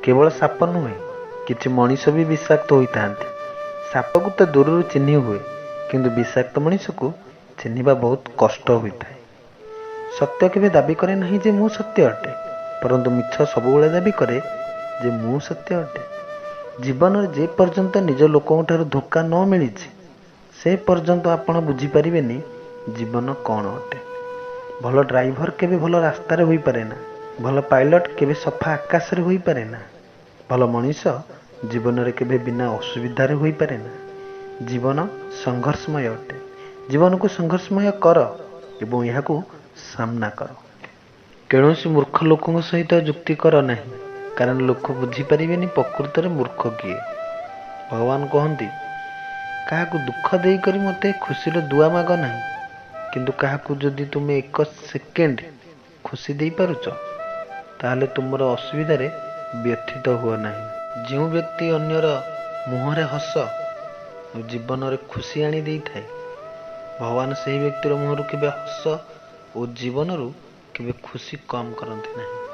କେବଳ ସାପ ନୁହେଁ, କିଛି ମଣିଷ ବି ବିଷାକ୍ତ ହୋଇଥାନ୍ତି। ସାପକୁ ତ ଦୂରରୁ ଚିହ୍ନି ହୁଏ, କିନ୍ତୁ ବିଷାକ୍ତ ମଣିଷକୁ ଚିହ୍ନିବା ବହୁତ କଷ୍ଟ ହୋଇଥାଏ। ସତ୍ୟ କେବେ ଦାବି କରେ ନାହିଁ ଯେ ମୁଁ ସତ୍ୟ ଅଟେ, ପରନ୍ତୁ ମିଛ ସବୁବେଳେ ଦାବି କରେ ଯେ ମୁଁ ସତ୍ୟ ଅଟେ। ଜୀବନରେ ଯେ ପର୍ଯ୍ୟନ୍ତ ନିଜ ଲୋକଙ୍କଠାରୁ ଧୋକା ନ ମିଳିଛି, ସେ ପର୍ଯ୍ୟନ୍ତ ଆପଣ ବୁଝିପାରିବେନି ଜୀବନ କ'ଣ ଅଟେ। ଭଲ ଡ୍ରାଇଭର କେବେ ଭଲ ରାସ୍ତାରେ ହୋଇପାରେ ନା, ଭଲ ପାଇଲଟ କେବେ ସଫା ଆକାଶରେ ହୋଇପାରେ ନା, ଭଲ ମଣିଷ ଜୀବନରେ କେବେ ବିନା ଅସୁବିଧାରେ ହୋଇପାରେ ନା। ଜୀବନ ସଂଘର୍ଷମୟ ଅଟେ। ଜୀବନକୁ ସଂଘର୍ଷମୟ କର ଏବଂ ଏହାକୁ ସାମ୍ନା କର। କୌଣସି ମୂର୍ଖ ଲୋକଙ୍କ ସହିତ ଯୁକ୍ତି କର ନାହିଁ, କାରଣ ଲୋକ ବୁଝିପାରିବେନି ପ୍ରକୃତରେ ମୂର୍ଖ କିଏ। ଭଗବାନ କହନ୍ତି, କାହାକୁ ଦୁଃଖ ଦେଇକରି ମୋତେ ଖୁସିର ଦୁଆ ମାଗ ନାହିଁ, କିନ୍ତୁ କାହାକୁ ଯଦି ତୁମେ ଏକ ସେକେଣ୍ଡ ଖୁସି ଦେଇପାରୁଛ, ତାହେଲେ ତୁମର ଅସୁବିଧାରେ ବ୍ୟଥିତ ହୁଅ ନାହିଁ। ଯେଉଁ ବ୍ୟକ୍ତି ଅନ୍ୟର ମୁହଁରେ ହସ ଓ ଜୀବନରେ ଖୁସି ଆଣି ଦେଇଥାଏ, ଭଗବାନ ସେହି ବ୍ୟକ୍ତିର ମୁହଁରୁ କେବେ ହସ ଓ ଜୀବନରୁ କେବେ ଖୁସି କମ୍ କରନ୍ତି ନାହିଁ।